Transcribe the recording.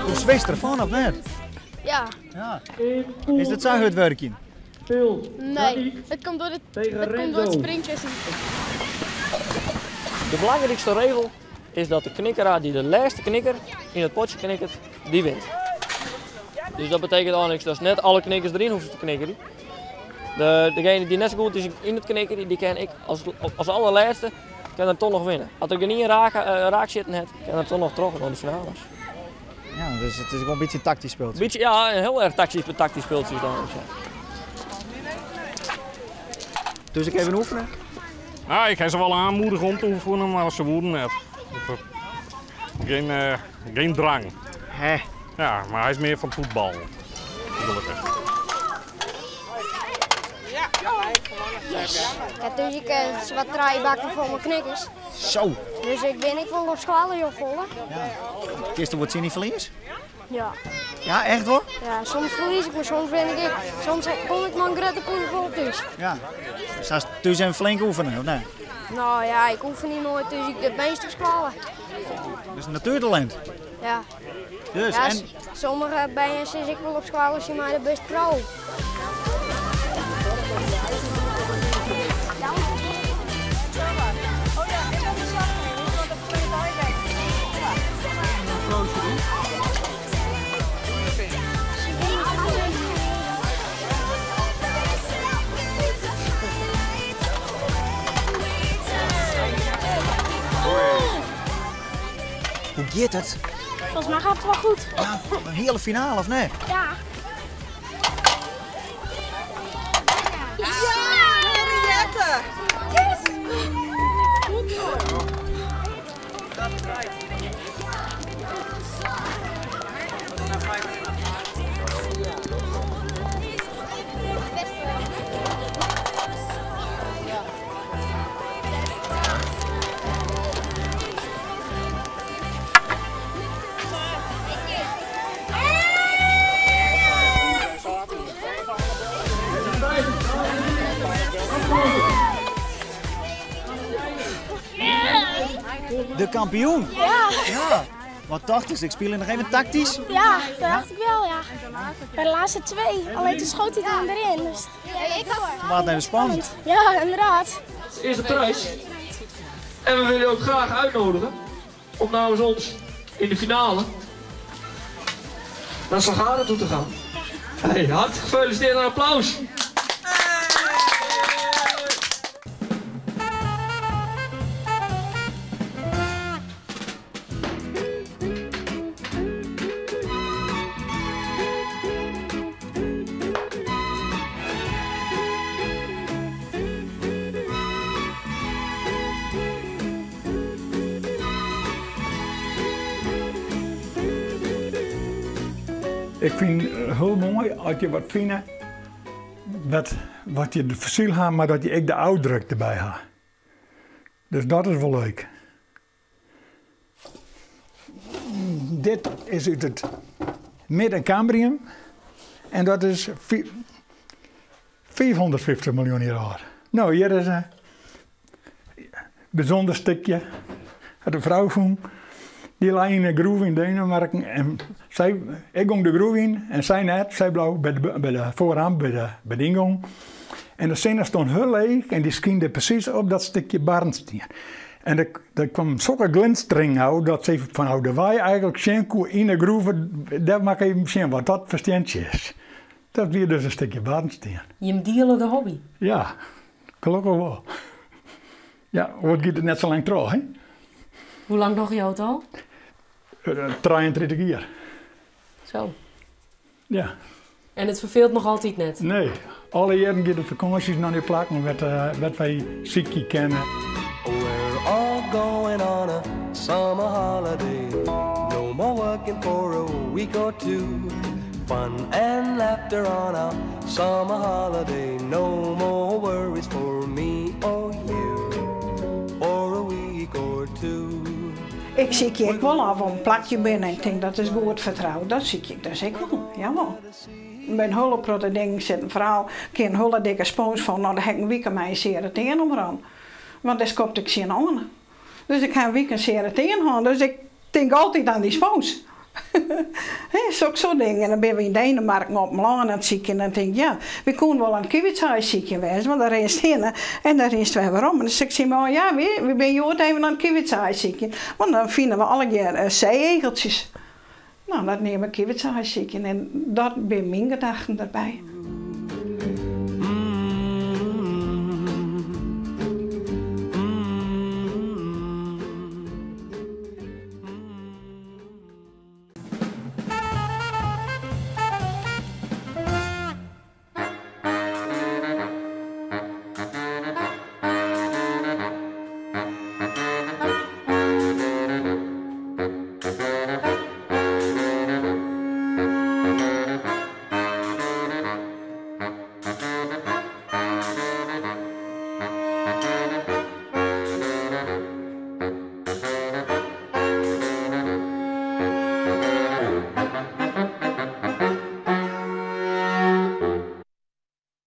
Do switst derfan of net? Ja. Ja. Is dat sa hurd wurkjen? Nee, it komt door it, it komt door it springkussen. De belangrijkste regel is dat de knikkeraar die de lêste knikker yn it potsje knikkert, die wint. Dus dat betekent eigenlijk dat net alle knikkers erin hoeven te knikkeren. De, degene die net zo goed is in het knikkeren, die kan ik als, als allerlaatste kan er toch nog winnen. Als er geen raak, uh, raak zitten heeft, kan er toch nog terug naar de finales. Ja, dus het is gewoon een beetje een tactisch speeltje. Beetje, ja, een heel erg tactisch, tactisch speeltje is dan ook, ja. Dus ik even oefenen? Nou, ik ga ze wel aanmoedigen om te oefenen, maar ze woeden net. Geen, geen drang. Hè? Ja, maar hij is meer van voetbal. Gelukkig. Yes. Ik heb dus ik wat draaibakken voor mijn knikkers. Zo. Dus ik ben ik wel op school heel volle. Ja. Gisteren wordt zin in verlies? Ja. Ja, echt hoor? Ja, soms verlies ik, maar soms win ik. Soms kom ik maar een grote poen vol thuis. Ja. Dus thuis en flink oefenen, of nee? Nou ja, ik oefen niet nooit, dus ik het meest op school. Dus een natuurtalent? Ja. Dus, ja, en... Sommige bijen zit ik wel op school als je maar de best pro. Hoe gaat het? Volgens mij gaat het wel goed. Ja, een hele finale of nee? Ja. Ja, Henriette! Yes! De kampioen? Ja. Ja. Wat dacht ik? Ik speel nog even tactisch. Ja, dat dacht ik wel, ja. Bij de laatste twee. Alleen toen schoot hij dan erin. Dus... Wat even spannend. Ja, inderdaad. Eerste prijs. En we willen je ook graag uitnodigen om namens ons in de finale naar Slagharen toe te gaan. Hey, hartelijk gefeliciteerd en applaus. Ik vind het heel mooi als je wat vindt wat, wat je de fossiel hebt, maar dat je ook de uitdruk erbij hebt. Dus dat is wel leuk. Dit is uit het Midden-Cambrium en dat is 450 miljoen jaar oud. Nou, hier is een bijzonder stukje uit de vrouw van. Die lag in een groef in Denemarken en zij, ik ging de groef in en zij net, zij bleef bij de, bij de vooraan bij de, bij de ingang. En de zinnen stond heel leeg en die schiende precies op dat stukje barnsteen. En er, er kwam zulke glinstering uit dat ze van de waai eigenlijk zien kon in de groeve, daar mag ik even zien wat dat voor steentje is. Dat weer dus een stukje barnsteen. Je dealen de hobby? Ja, gelukkig wel. Ja, wat gaat het net zo lang terug, hè? Hoe lang nog je het al? 33 jaar. Zo. Ja. En het verveelt nog altijd net? Nee. Alle jaren gaan de vakanties naar die plakken wat, wat wij ziekje kennen. Where all going on a summer holiday. No more working for a week or two. Fun and laughter on our summer holiday. No more worries for me or you for a week or two. Ik sykje ek wol af om in plakje binnen. Ik tink dat is goed fertroud. Dat sykje ik dus ek wol. Jawol. By in hiele protte dingen sit in frou, kin in hiele dikke spons fan, no, dêr ha ik in wike mei in seare tean omrûn. Want dêr skopte ik tsjin oan. Dus ik ha in wike in seare tean hân. Dus ik tink altyd oan dy spons. Hè, sok soart dingen. En dan binne we yn Denemarken op in lân oan it sykjen en dan tink ik, ja, we koene wol oan it kievitsaai sykjen wêze, want dan rinst hinne en dan rinst wer werom. En dan sei ik tsjin my, ja, we binne hjoed even oan it kievitsaai sykjen. Want dan fine we allegear see-egeltsjes. No, dat neam ik kievitsaai sykjen en dat binne myn gedachten derby.